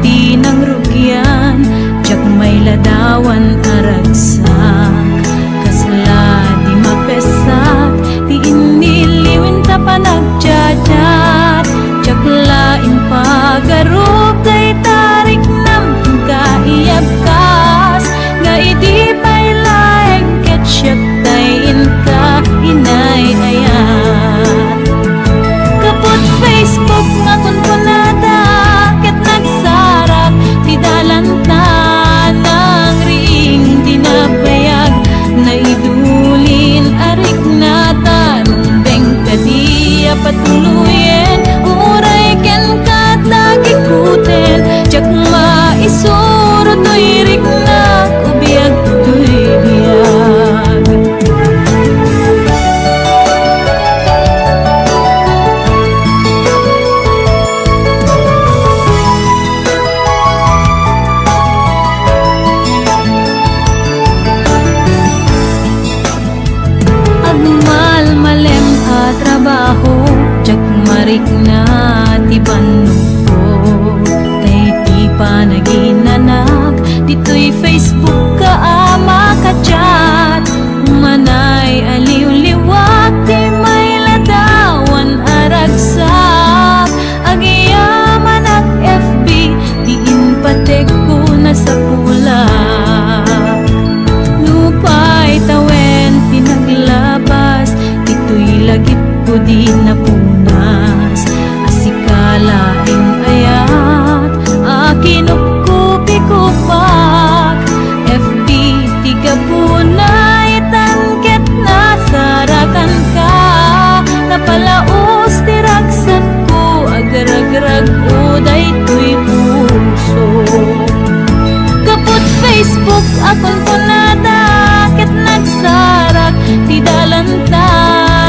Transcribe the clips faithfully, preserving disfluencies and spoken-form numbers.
ti nangrugian, diak mailadawan a ragsak. Kasla ti mapessak ti inniliwen ta panagchat-chat. Diak la impagarup dayta riknam nga iyabkas, nga idi pay laeng ket siak tay inka inay-ayat. Kaput Facebook nga kunkunada ket nagsarak ti dalan ta nangriing ti nabayag. Naidulin a riknata, rumbeng kadi a patuloyen, uray kenka tagikuten, diak maisuro toy riknak, ubiag toy biag. Agmalmalem a trabaho, diak marikna ti bannogko. Tay ti panaginanak, ditoy Facebook ka a makachat. Umanay a liwliwak ti mailadawan a ragsak. Agyamanak F B, ti impatekko nasapulak. Nupay tawen ti naglabas, ditoy lagipko di napunas. A sika laeng ayat a kinupkupikupak. F B ti gapuna itan ket nasarakanka. Napalaus ti ragsakko, agragrakko daytoy puso. Kaput Facebook a kunkunada ket nagsarak ti dalan ta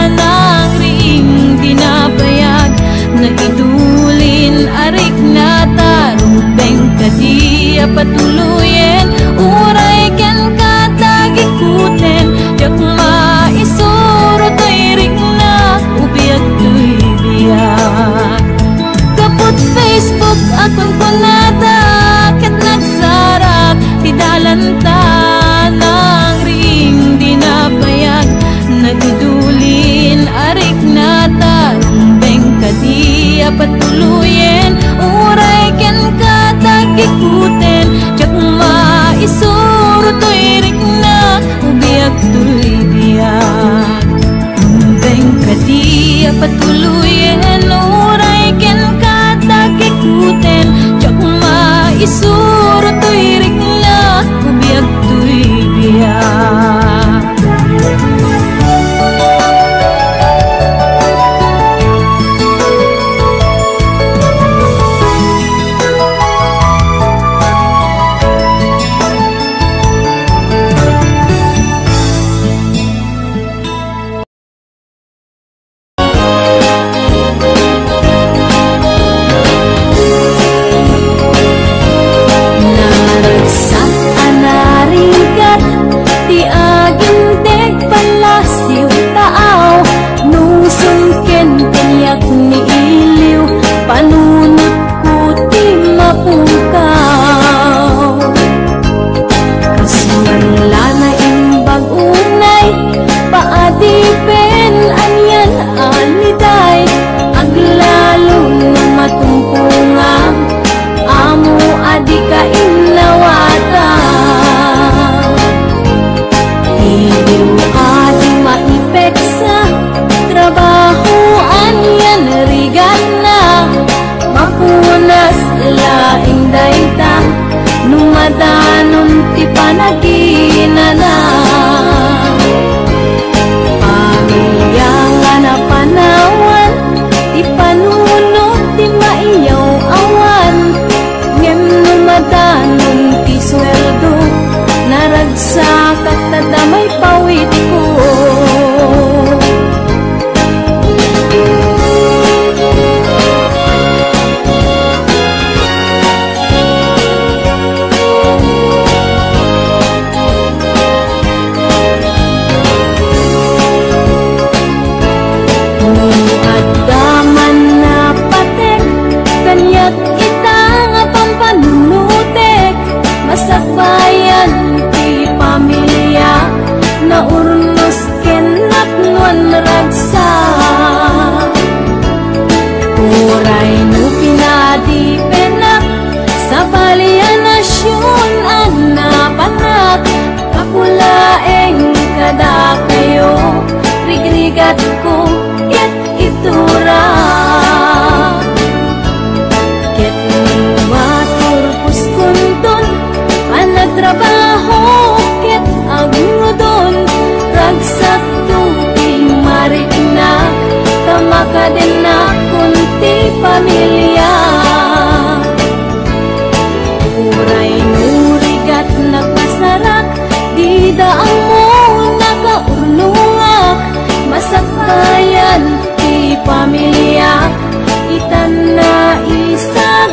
nangriing ti nabayag. Naidulin a riknata, rumbeng kadi a patuloyen, uray kenka tagikuten, diak maisuro toy riknak, ubiag toy biag. Kaput Facebook a kunkunada ket nagsarak ti dalan ta nangriing ti nabayag. Naidulin a riknata, rumbeng kadi a patuloyen, uray kenka tagikuten, diak maisuro toy riknak, ubiag toy biag. Rumbeng kadi a patuloyen, uray kenka tagikuten, diak Palianasion a napanak, kapu laeng kadakayo, rigrigatko ket iturak. Ket no aturposkonton a nagtrabaho ket agngudon, ragsakto ti mariknak, ta makadennak kun ti pamilia. Uray no rigatnak nasarak, dida ammo nakaurnongak, masakbayan ti pamiliak, itan naisaganaak.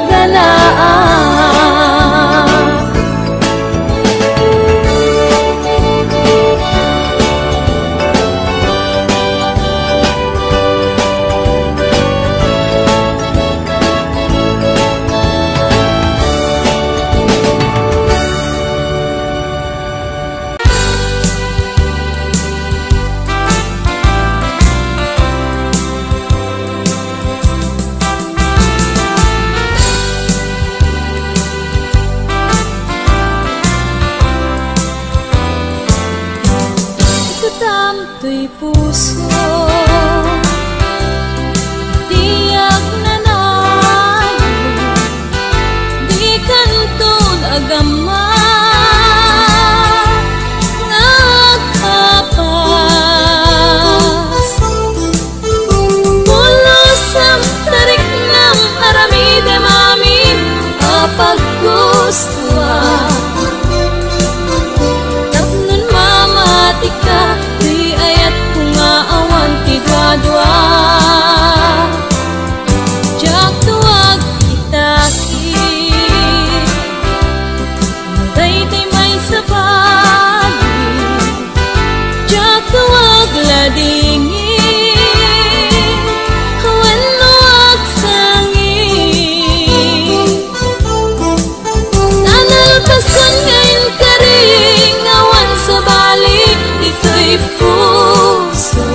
Ikatam toy puso ti agnanayon, dikanton agamma nga agpapas. Pulos am tariknam aramidem amin a paggustoan. Tapno mamatika ti ayatko nga awan ti duadua. Diak tuag kitaki. Daytoy maisabali. Diak tuag ladingit wenno agsangit. Ta nalpaskon nga inkari nga awan sabali ditoy puso.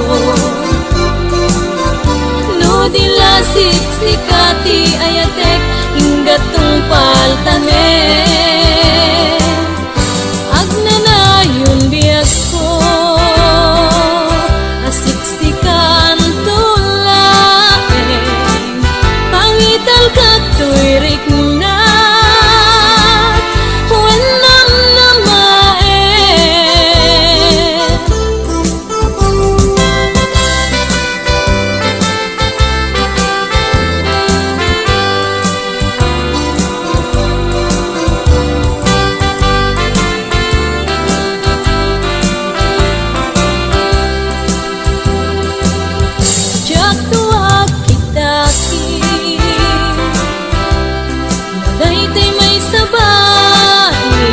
No di la siksika ti ayatek, inggato paltanen. Agnanayon biagko a siksikanto laeng, pangitalka toy riknak wenno namnamaen. Diak tuag kitaki. Daytoy maisabali,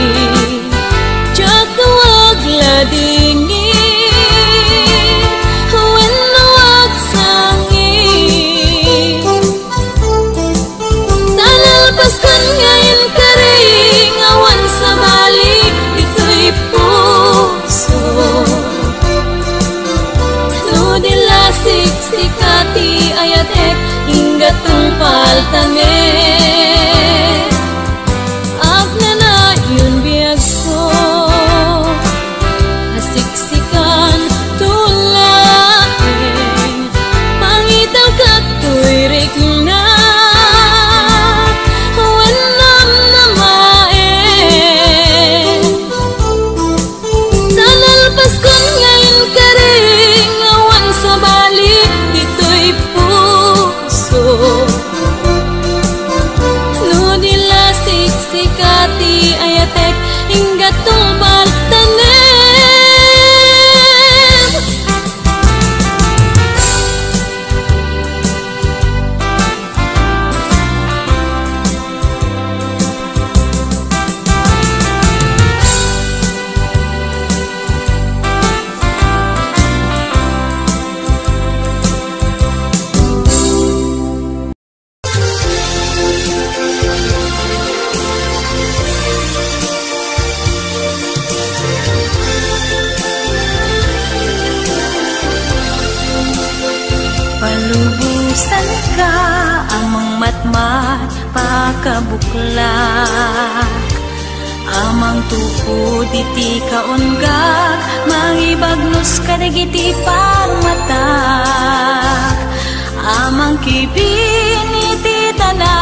diak tuag ladingit wenno agsangit. Ta nalpaskon nga inkari nga awan sabali ditoy puso. No di la siksika ti ayatek, inggato paltanen. Agnanayon biagko a siksikanto laeng, pangitalka toy riknak wenno namnamaen. Ta nalpaskon nga inkari nga awan sabali ditoy puso. No di la siksika ti ayatek, inggato paltanen. Pakabuklak a mangtupod iti kaunggak, mangibagnos kadagiti parmatak a mangkibin iti tana.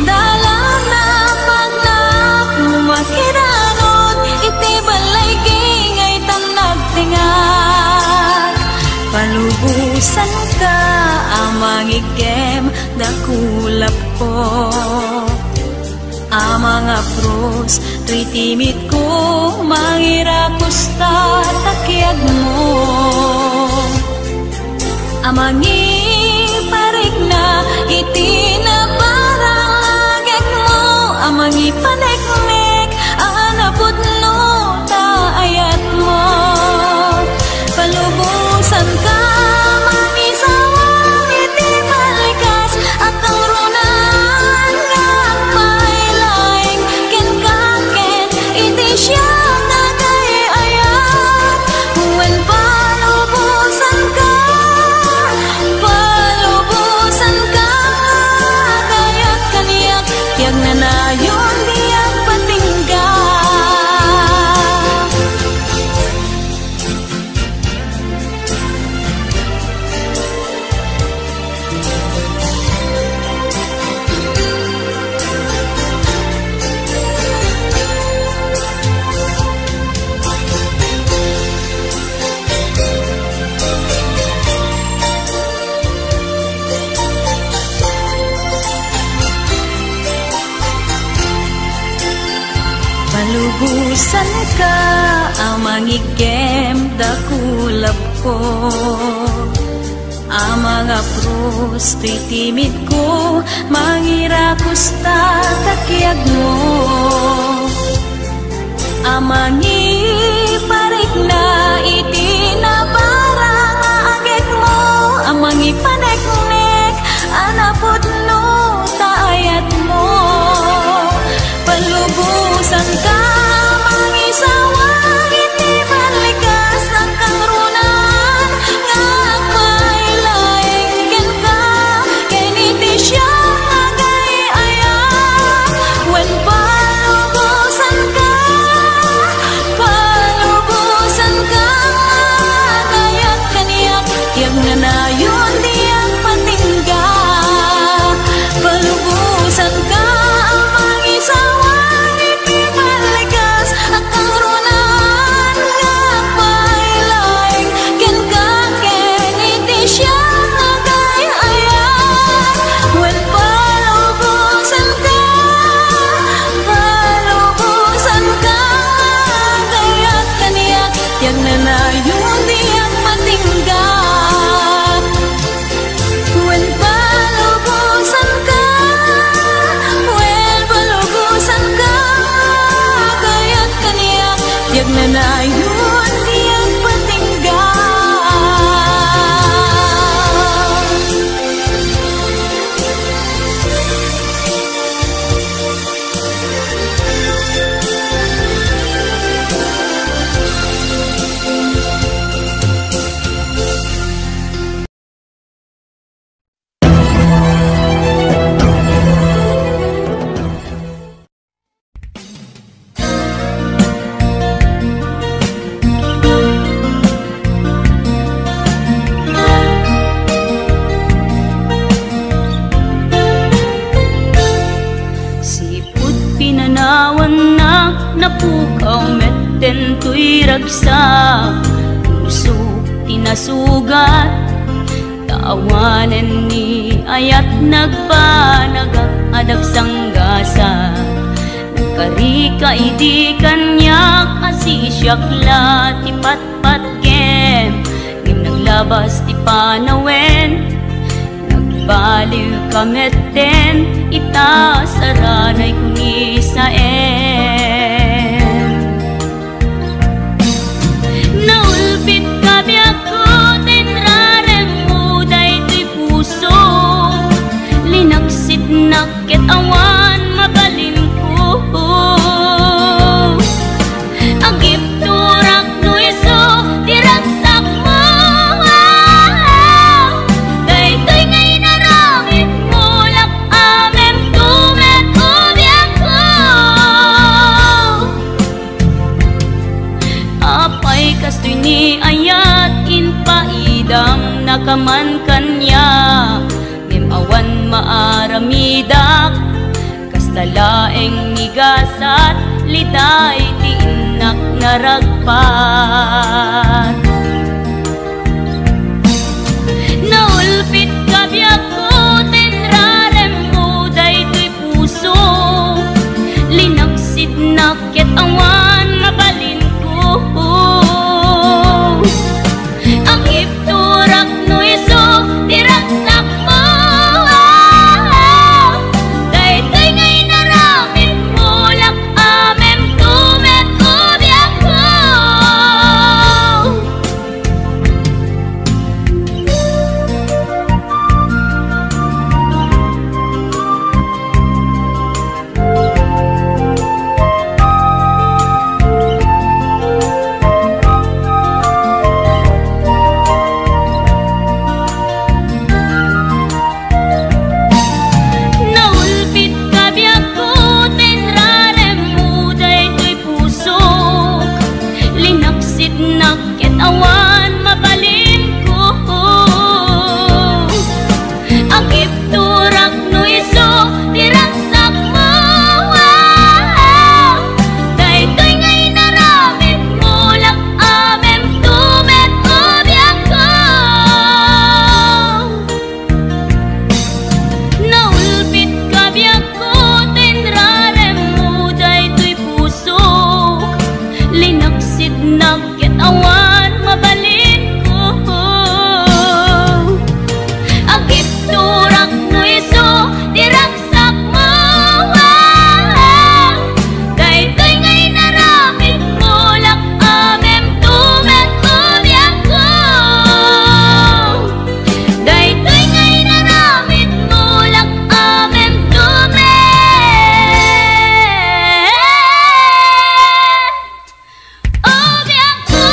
Dalan a pagnak, makidanod iti balay, gingay tan nagtengak. Palubosanka a mangiggem, dakulapko a mangapros toy timitko, mangirakus ta kiagmo a mangiparikna iti naparang agekmo, a mangipaneknek a napudno ta ayatmo. Palubosanka, mangisawang iti ballikas a kangrunaan nga agpailaing kenka ken iti siak nga agay-ayat. Wen palubosanka, palubosanka, agayat kaniak, ti agnanayon diak patingga. Palubosanka a mangiggem, dakulapko a mangapros toy timitko, mangirakus ta kiagmo a mangiparikna iti naparang agekmo, a mangipaneknek a napudno ta ayatmo. Palubosanka, mangisawang iti ballikas a kangrunaan nga agpailaing kenka ken iti siak nga agay-ayat. Wen palubosanka, palubosanka, agayat kaniak, ti agnanayon diak patingga. Palubosanka a mangisawang iti ballikas a kangrunaan nga agpailaing kenka ken iti siak nga agay-ayat. Wen palubosanka, palubosanka, agayat kaniak, ti agnanayon diak patingga. Wen palubosanka, wen palubosanka, agayat kaniak, ti agnanayon diak patingga. Sipud pinanawannak, napukaw met daytoy ragsak. Puso ti nasugat, ta awanen ni ayat nagbanagak a dagsanggasat. Nagkarika idi kaniak a sisiak la ti patpatgem, ngem naglabas ti panawen. Nagbaliwka met dayta saranay kunisaem. Naulpitka biagko ta inraremmo daytoy puso. Linaksitnak ket awan mabalinko. Agipturak no isu ti ragsakmo. Daytoy nga inaramidmo, lap-amem Laeng ni gasat, liday ti innak naragpat. Naulpitka, biagko, ta inraremmo daytoy puso. Linaksidnak ket awan mabalinko. Agibturak no isu ti ragsakmo. Daytoy nga inaramidmo, lak-amemto met, o biagko. Naulpitka, biagko, ta inraremmo daytoy pusok. Linaksidnak ket awan mabalinko. Agibturak no isu ti ragsakmo. Daytoy nga inaramidmo, lak-amemto met, o biagko. Naulpitka, biagko, ta inraremmo daytoy pusok. Linaksidnak ket awan mabalinko. Agibturak no isu ti ragsakmo. Daytoy nga inaramidmo, lak-amemto met, o biagko. Daytoy nga inaramidmo, lak-amemto met, o biagko.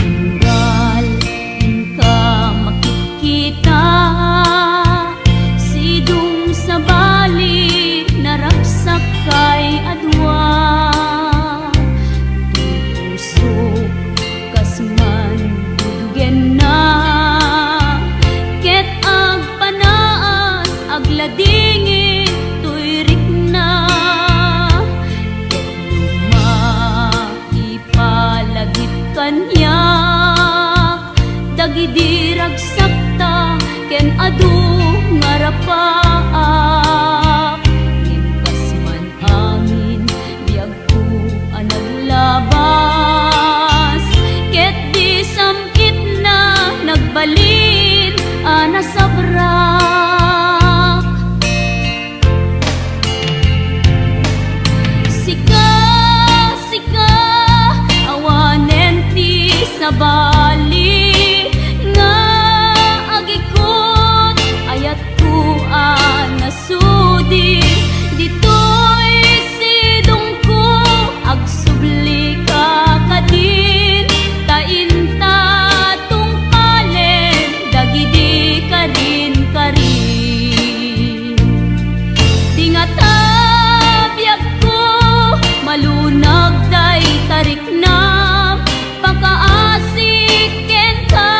Tunggal inka makitkita, sidong sabali naragsakkay a dua. Ti pusok kas man dudugenna, ket agpanaas agladingit toy rikna. Ket no maipalagip kaniak dagidi ragsakta ken adu nga rapaak, ngem kas man angin biagko a naglabas, ket di sam-itna nagbalin a nasabrak. Sika, sika, awanen ti sabali nga agikut, ayat ko a nasudi. Ditoy sidongko, agsubli ka kadin, ta inta tungpalen dagidi karin-karin. Ti ngata biagko, malunag dayta riknam, pakaasik kenka,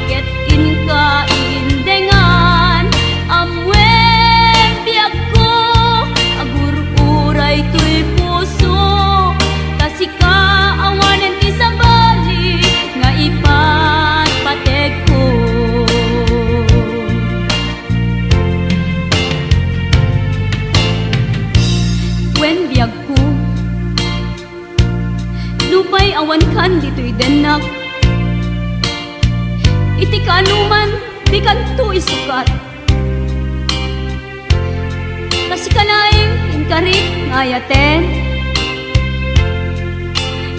ket inka indengan. Ammoen biagko, agur-uray toy puso, ta sika awanen ti sabali nga ipatpategko. Wen biagko, nupay awankan ditoy dennak, iti kaanoman dikanto isukat. Ta sika laeng inkarik nga ayaten.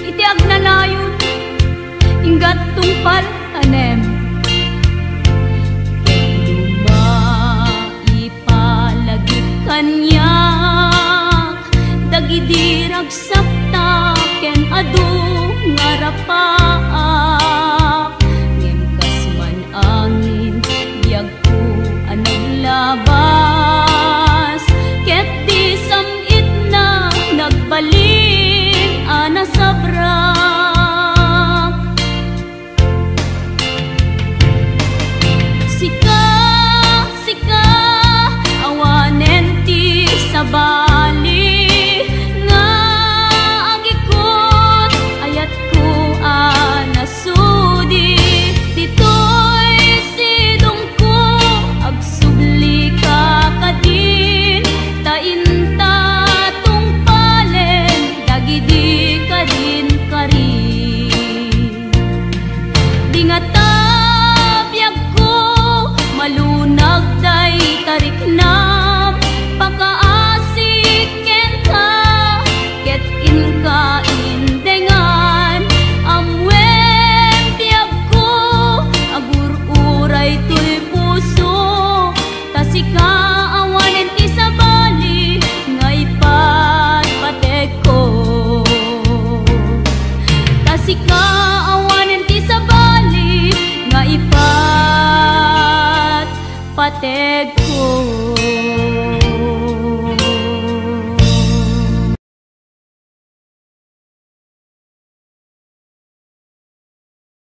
Iti agnanayon, inggat tungpal tanem. Ket no maipalagip kaniak dagidi ragsakta Papa,